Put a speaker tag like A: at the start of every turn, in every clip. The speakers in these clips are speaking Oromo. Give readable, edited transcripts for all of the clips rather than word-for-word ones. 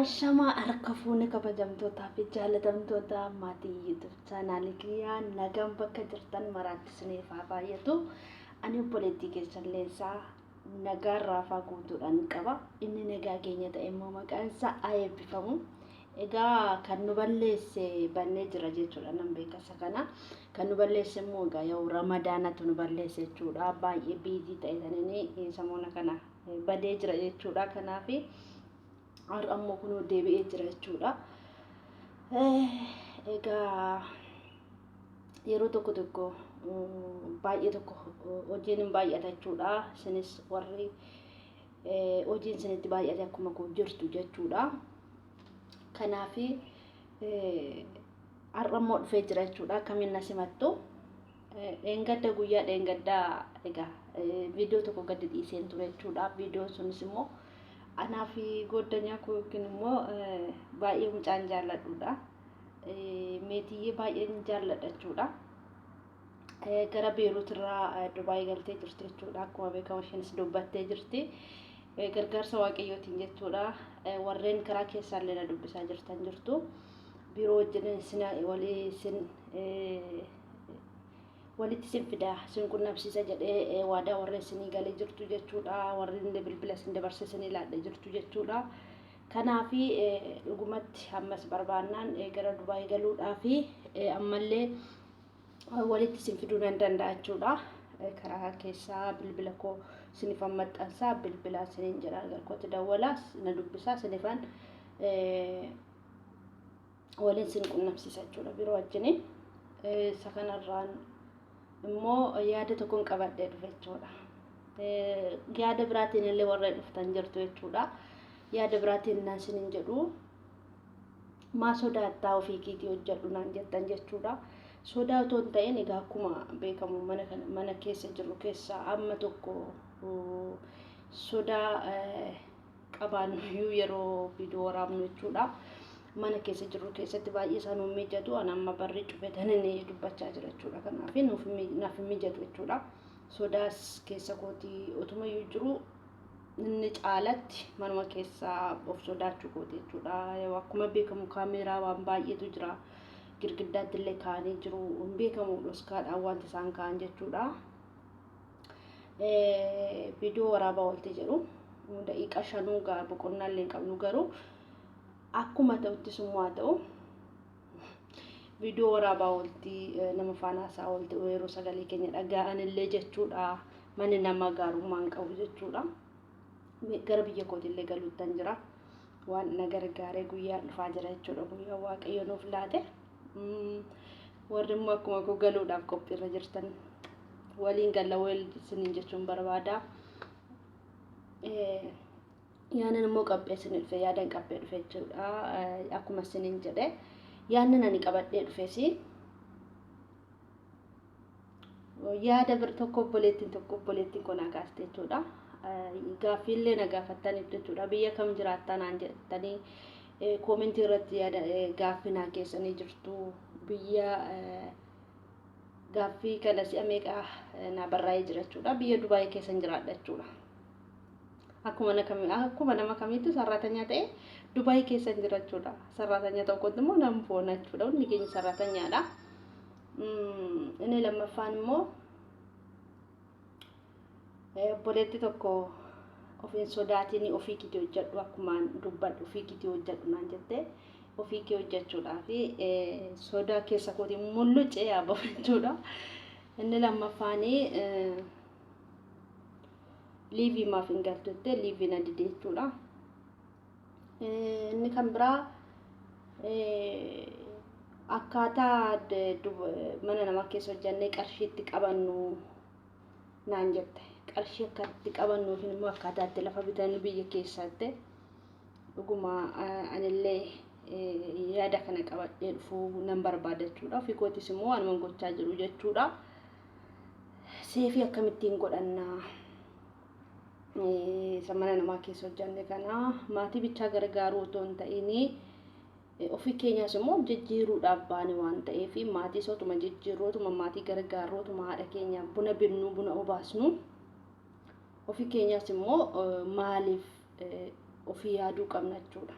A: Ashamaa harka fuune kabajamtootaa fi jaalatamtoota maatii YouTube chaanaalii kiyyaa, nagaan bakka jirtan maraatti isiniif haa baay'atu. Ani obboleettii keessan Leensaa nagaan raafaa guutuudhaan qaba. Inni nagaa keenya ta'e immoo maqaan isaa haa eebbifamu. Egaa kan nu balleesse bannee jira jechuudha, nan beeka isa kana. Kan nu balleesse immoo egaa yoo Ramadaanatu nu balleesse jechuudha. Baay'ee biizii ta'e sanini samoona kana badee jira jechuudha. Kanaafi har'a immoo kunoo deebi'ee jira jechuudha. Egaa yeroo tokko tokko baay'ee tokko hojiin hin baay'ata jechuudha. Isinis warri hojiin isinitti baay'ate akkuma koo jirtu jechuudha. Kanaafi har'a immoo dhufee jira jechuudha. Akkamiin na simattu? Dheengadda, guyyaa dheengaddaa egaa viidiyoo tokko gadi dhiiseen ture jechuudha. Viidiyoon sunis immoo anaa fi gooddanyaa koo yookiin immoo baay'ee mucaan jaalladhudha. Meetiyyee baay'een jaalladha jechuudha. Gara Beeruut irraa Dubaay galtee jirti jechuudha. Akkuma beekamu isheenis dubbattee jirti. Gargaarsa Waaqayyootiin jechuudha. Warreen karaa keessaallee na dubbisaa jirtan jirtu. Biiroo wajjin isin walii isin walitti isin fida, isin qunnamsiisa jedhee waadaa warreen isinii galee jirtu jechuudha. Warreen illee bilbila isin dabarsee isinii laadhe jirtu jechuudha. Kanaafi dhugumatti ammas barbaannaan gara Dubaay galuudhaafi ammallee walitti isin fiduu nan danda'a jechuudha. Karaa keessaa bilbila koo isinifan maxxansaa, bilbila isiniin jedha, garkooti dawwalaa na dubbisaa, isinifan waliin isin qunnamsiisa jechuudha biroo wajjini. Isa kanarraan immoo yaada tokkon qabadhee dhufe jechuudha. Yaada biraatiin illee warra dhuftan jirtu jechuudha. Yaada biraatiin naan isinin jedhu, maa sodaattaa, ofii keetii hojjedhu naan jettan jechuudha. Sodaa otoo hin ta'in, egaa akkuma beekamu mana kana, mana keessa jirru keessa amma tokko sodaa qabaannu yeroo viidiyoo waraabnu jechuudha. Mana keessa jirru keessatti baay'ee isaan nuuf mijatu. Ani amma barri cufetanii dubbachaa jira jechuudha. Kanaaf naaf hin mijatu jechuudha. Sodaas keessa kootii otumayyuu jiru, inni caalatti manuma keessaa of sodaachuu kooti jechuudha. Akkuma beekamu kaameeraa waan baay'eetu jira. Girgiddaatti illee kaa'anii jiru. Hin beekamu dhoskaadhaan wanti isaan kaa'an jechuudha. Viidiyoo waraabaa oolte jedhu. Daqiiqaa 5 gaa boqonnaa illee hin qabnu, garuu akkuma ta'uttis immoo haa ta'u, viidiyoo waraabaa oolti, nama faana haasaa oolte, yeroo sagalee keenya dhaga'an illee jechuudha. Manni nama gaarummaa hin qabu jechuudha. Gara biyya kootillee galuuttan jira. Waan na gargaaree guyyaan dhufaa jira jechuudha. Guyyaa Waaqayyo nuuf laate. Warri immoo akkuma koo galuudhaaf qophiirra jirtan waliin galla wal isiniin jechuun barbaada. Yaanan immoo qaphee isin dhufe, yaadan qaphee dhufe jechuudha. Akkuma isiniin jedhe, yaadni ani qabadhee dhufes yaada bir tokko, obboleettiin tokko, obboleettiin kun naa kaaste jechuudha. Gaaffiillee na gaafattaniif jechuudha. Biyya kam jiraattaa naan jettanii koomentii irratti yaada gaaffii naa keessanii jirtu. Biyya gaaffii kana si'a meeqa naa barraa'ee jira jechuudha. Biyya Dubaayii keessan jiraadha jechuudha. Akkuma nama kamiitu sarraatanyaa ta'e Dubaayii keessan jira jechuudha. Sarraatanyaa tokkotti immoo nan boona jechuudha. Hundi keenya sarraatanyaadha. Inni lammaffaan immoo obboleetti tokko ofiin sodaatiin ofii keetii hojjedhu, akkumaan dubbadhu ofii keetii hojjedhu naan jette. Ofii kee hojjechuudhaa fi sodaa keessa kootiin mullucee yaabama jechuudha. Inni lammaffaan liivii maaf hin galtu jettee, liivii na dide jechuudha. Inni kan biraa akkaataa mana namaa keessa hojjannee qarshii itti qabannu naan jette. Qarshii akka itti qabannu yookiin immoo akkaataa itti lafa bitannu biyya keessatti, dhuguma anillee yaada kana qabadhee dhufuu nan barbaada jechuudha. Ofii kootis immoo waanuma gochaa jiru jechuudha. Seefii akkamittiin godhannaa? Isa mana namaa keessa hojjanne kana maatii bichaa gargaaruu otoo hin ta'in, ofii keenyaas immoo jijjiiruudhaaf baane waan ta'eef, maatii otuma jijjiirru, otuma maatii gargaarru, otuma haadha keenya buna binnu, buna obaasnu, ofii keenyaas immoo maaliif ofii yaaduu qabna jechuudha.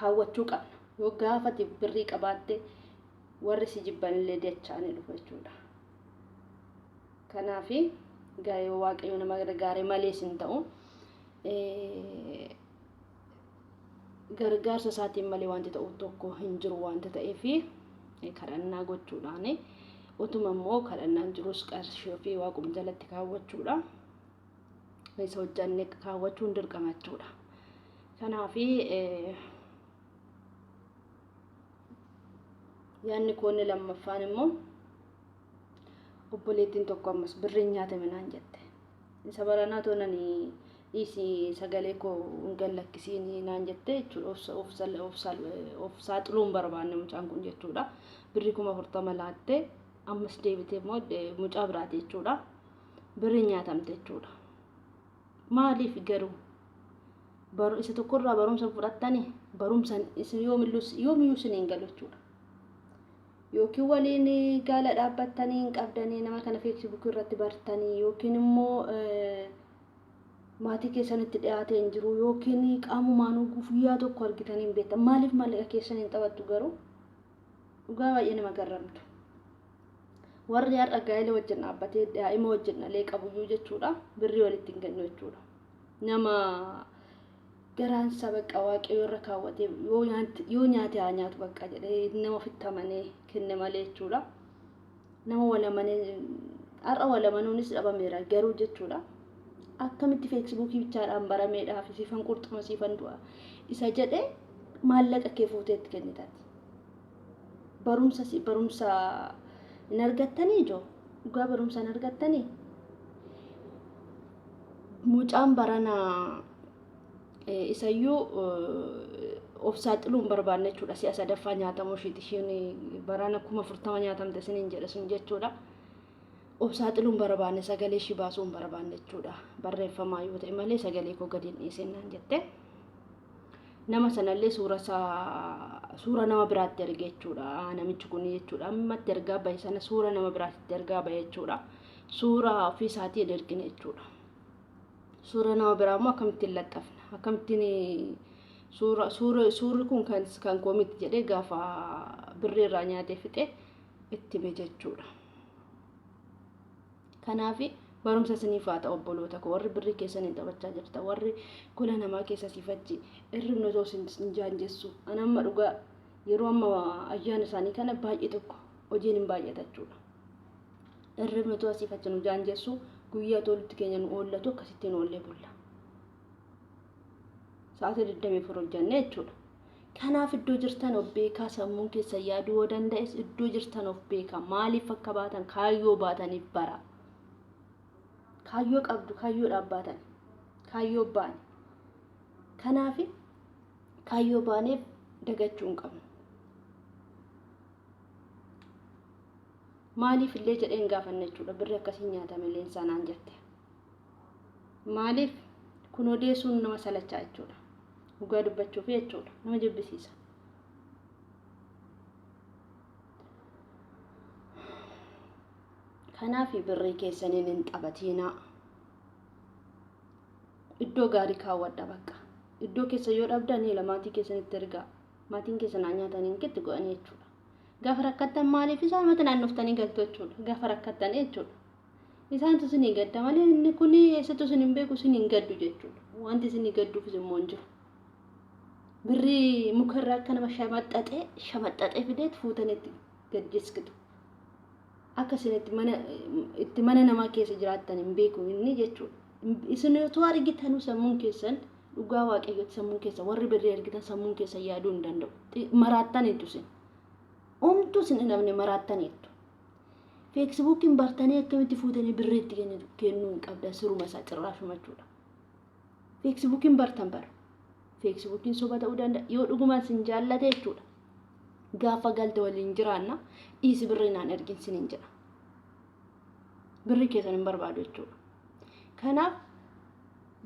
A: Kaawwachuu qabna. Yoo gaafati birrii qabaatte warri si jibbanillee dacha'anii dhufu jechuudha. Kanaaf yoo Waaqayyo nama gargaare malees hin ta'u. Gargaarsa isaatiin malee wanti ta'u tokko hin jiru wanta ta'eef kadhannaa gochuudhaan utuma immoo kadhannaan jirus qarshii ofii waaquma jalatti kaawwachuudha. Isa hojjannee kaawwachuun dirqama jechuudha. Kanaaf yaadni koo inni lammaffaan immoo obboleettiin tokko ammas birriin nyaatame naan jette. Isa baranaa toonani dhiisi sagalee koo hin gallakkisiin naan jette jechuudha. Of saaxiluu hin barbaanne mucaan kun jechuudha. Birrii 40,000 laattee ammas deebitee immoo mucaa biraati jechuudha. Birriin nyaatamte jechuudha. Maaliif garuu isa tokkorraa barumsa fudhattanii barumsa isin yoomiyyuu isin hin galu jechuudha. Yookiin waliin gaala dhaabbattanii hin qabdanii nama kana feesbuukii irratti bartanii yookiin immoo maatii keessanitti dhiyaatee hin jiru yookiin qaamumaanuu guyyaa tokko argitanii hin beektan. Maaliif maallaqa keessan hin taphattu garuu? Dhugaa baay'ee nama garramtu. Warri har'a gaa'ela wajjin dhaabbatee daa'ima wajjin dhalee qabuyyuu jechuudha. Birrii walitti hin kennu jechuudha. Nama garaan isaa bakka waaqayyo irra kaawwatee yoo nyaate haa nyaatu bakka jedhee nama ofitti amanee kenne malee jechuudha. Nama wal amanee har'a wal amanuunis dhabameera garuu jechuudha. Akkamitti feesbuukii bichaadhaan barameedhaaf siifan qurxuma siifan du'a isa jedhee maallaqa kee fuutee itti kennitaati. Barumsa barumsa hin argattanii ijoo dhugaa barumsa hin argattanii. Mucaan baranaa isayyuu of saaxiluu hin barbaanne jechuudha. Si'a sadaffaa nyaatamuu ishiiti. Isheen barana 40,000 nyaatamte isiniin jedhe sun jechuudha. Of saaxiluu hin barbaanne sagalee ishii baasuu hin barbaanne jechuudha. Barreeffamaa yoo ta'e malee sagalee koo gadi hin dhiisin naan jette. Nama sanallee suura isaa suura nama biraatti erge jechuudha. Namichi kun jechuudha. Ammatti ergaa bahe sana suura nama biraatti ergaa bahe jechuudha. Suura ofii isaatii hin ergine jechuudha. Suura nama biraa immoo akkamittiin laxxafna? Akkamittiin suura suura suurri kun kan kan koo miti jedhee gaafa birrii irraa nyaatee fixee itti hime jechuudha. Kanaaf barumsa isiniif haa ta'u obboloota koo warri birrii keessaniin taphachaa jirta warri gola namaa keessa siifachi irribni otoo isin jaanjessu ani amma dhugaa yeroo amma ayyaana isaanii kana baay'ee tokko hojiin hin baay'ata jechuudha. Irribni otoo asiif achi nu jaanjessu guyyaa tolutti keenya nu oollatu akkasittiin oollee bulla. Sa'aatii 24 hojjannee jechuudha. Kanaaf iddoo jirtan of beekaa sammuun keessa yaaduu yoo danda'es iddoo jirtan of beekaa maaliif akka baatan kaayyoo baataniif bara. Kaayyoo qabdu kaayyoodhaaf baatan kaayyoo baane. Kanaaf kaayyoo baaneef dagachuu hin qabnu. Maaliif illee jedhee hin gaafanne jechuudha. Birri akkasiin nyaatame leensaa naan jette. Maaliif kun odeessuun nama salachaa jechuudha. Dhugaa dubbachuuf jechuudha. Nama jibbisiisa. Kanaaf birrii keessaniin hin taphatiinaa. Iddoo gaarii kaawwadha bakka. Iddoo keessa yoo dhabdan maatii keessanitti ergaa. Maatiin keessan haa nyaatanii itti godhanii jechuudha. Gaafa rakkattan maaliif isaanumatti naannoftanii galtu jechuudha. Gaafa rakkattan jechuudha. Isaantu isinii gadda malee inni kun eessattu isin hin beeku isin hin gaddu jechuudha. Wanti isinii gadduufis immoo hin jiru. Birrii mukarraa akka nama shamaxxaxee shamaxxaxee fideet fuutanitti gad jiskitu. Akka isin itti mana namaa keessa jiraattan hin beeku inni jechuudha. Isin otoo argitanuu sammuun keessan dhugaa waaqayyooti sammuun keessan warri birrii argitan sammuun keessan yaaduu hin danda'u. Maraattaniitu isin. Omtuu isin hin dhabne maraattaniittu. Feesbuukiin bartanii akkamitti fuutanii birrii itti kennuu hin qabdan siruma isaa cirraashuma jechuudha. Feesbuukiin bartan bara. Feesbuukiin soba ta'uu danda'a. Yoo dhugumaan isin jaallate jechuudha. Gaafa galte waliin jiraanna dhiisi birrii naan ergin siniin jedha. Birrii keessan hin barbaadu jechuudha. Kanaaf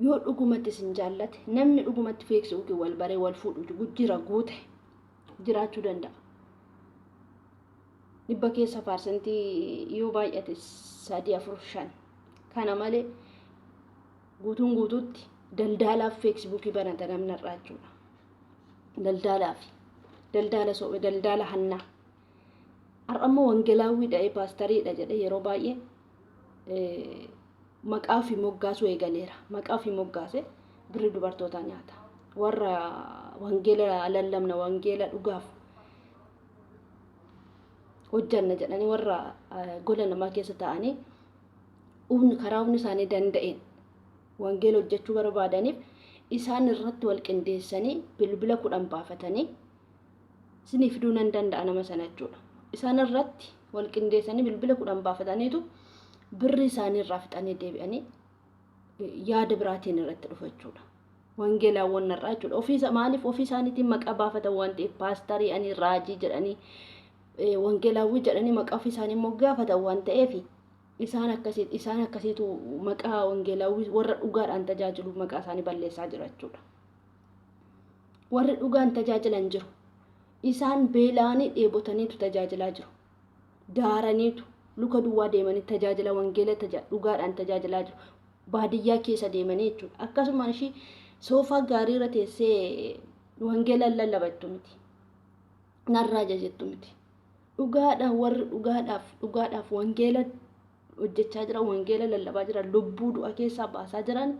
A: yoo dhugumatti isin jaallate namni dhugumatti feesbuukii wal baree wal fuudhu jira guute jiraachuu danda'a. Dhibba keessa paarsentii yoo baay'ate 3 4 5 kana malee guutuun guutuutti daldaalaaf feesbuukii banata namni irraa jechuudha. Daldalaa fi daldaala sobe, daldaala hannaa. Har'a immoo wangeelaawwiidha, paastariidha jedhee yeroo baay'ee maqaa ofii moggaasuu eegaleera. Maqaa ofii moggaasee birrii dubartootaa nyaata. Warra wangeela lallabna, wangeela dhugaaf hojjanna jedhanii warra gola namaa keessa taa'anii humni karaa humni isaanii danda'een wangeela hojjechuu barbaadaniif isaan irratti wal qindeessanii bilbila 10 baafatanii isinii fiduu nan danda'a nama sana jechuudha. Isaan irratti wal qindeessanii bilbila 10 baafataniitu birri isaanii irraa fixanii deebi'anii yaada biraatiin irratti dhufu jechuudha. Wangeelaawwan irraa jechuudha. Ofiisa maaliif ofii isaaniitiin maqaa baafatan waan ta'eef, paastarii ani raajii jedhanii, wangeelaawwii jedhanii maqaa ofii isaanii immoo gaafatan waan ta'eef, isaan akkasiitu maqaa wangeelaawwii warra dhugaadhaan tajaajilu maqaa isaanii balleessaa jira jechuudha. Warri dhugaan tajaajilan jiru. Isaan beela'anii dheebotaniitu tajaajilaa jiru. Daaraniitu luka duwwaa deemanii tajaajila wangeela dhugaadhaan tajaajilaa jiru. Baadiyyaa keessa deemanii jechuudha. Akkasuma ishii soofaa gaarii irra teessee wangeela lallabattu miti. Narraa jettu miti. Dhugaadhaan warri dhugaadhaaf wangeela hojjechaa jiran, wangeela lallabaa jiran, lubbuu du'a keessaa baasaa jiran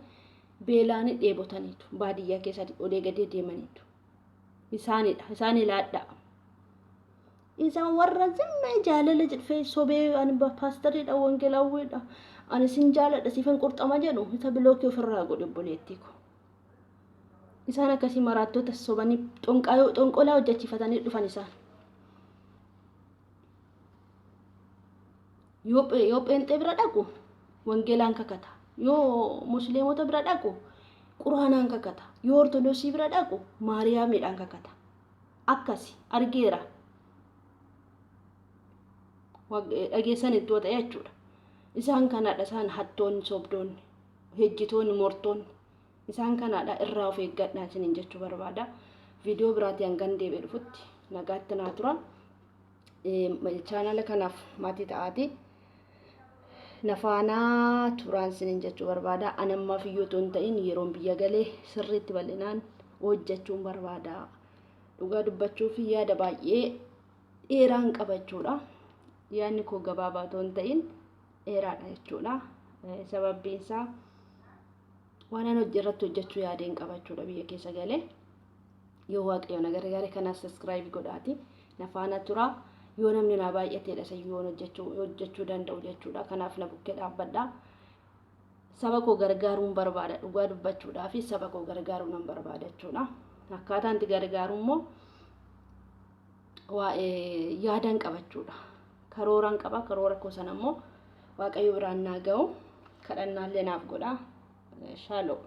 A: beelaanii dheebotaniitu baadiyyaa keessa olee gadee deemaniitu. Isaanidha. Isaan ilaadhaa. Isaan warra zimmee jaalala jedhee sobee ani paastariidha, wangeelaawwiidha, ani sin jaaladha, siifan qurxama jedhu isa block ofirraa godhe, obboleettii ko. Isaan akkasii maraattota sobanii xonqolaa hojjechiifatanii dhufan isaan. Yoo pheenxee bira dhaqu wangeelaan kakata. Yoo musliimota bira dhaqu quraanaan kakata. Yoo ortodoksii bira dhaqu maariyaamiidhaan kakata. Akkasi argeera. Dhageessan iddoo ta'e jechuudha. Isaan kanadha isaan hattoonni, sobdoonni, hejjitoonni, mortoonni. Isaan kanadha, irraa of eeggadhaa isiniin jechuu barbaada. Viidiyoo biraatii hangan deebi'ee dhufutti nagaatti naa tura. Chaanala kanaaf maatii ta'aati. Nafaanaa turaan isiniin jechuu barbaada. Ani ammaaf iyyuu otoo hin ta'in yeroon biyya galee sirriitti bal'inaan hojjechuun barbaada. Dhugaa dubbachuuf yaada baay'ee dheeraan qabachuudha. Yaadni koo gabaabaa otoo hin ta'in dheeraadha jechuudha. Sababbiin isaa waan ani hojii irratti hojjechuu yaadeen qabachuudha biyya keessa galee. Yoo Waaqayyo na gargaare, kanaaf subscribe godhaati. Nafaana tura. Yoo namni naa baay'ateedha sayyuu hojjechuu danda'u jechuudha. Kanaaf na bukkee dhaabbadha. Saba koo gargaaruun barbaada, dhugaa dubbachuudhaa fi saba koo gargaaruu nan barbaada jechuudha. Akkaataan itti gargaaru immoo waa'ee yaadaan qabachuudha. Karooraan qaba. Karoora koo sana immoo Waaqayyo biraan naa ga'u. Kadhannaallee naaf godha. Shaaloo.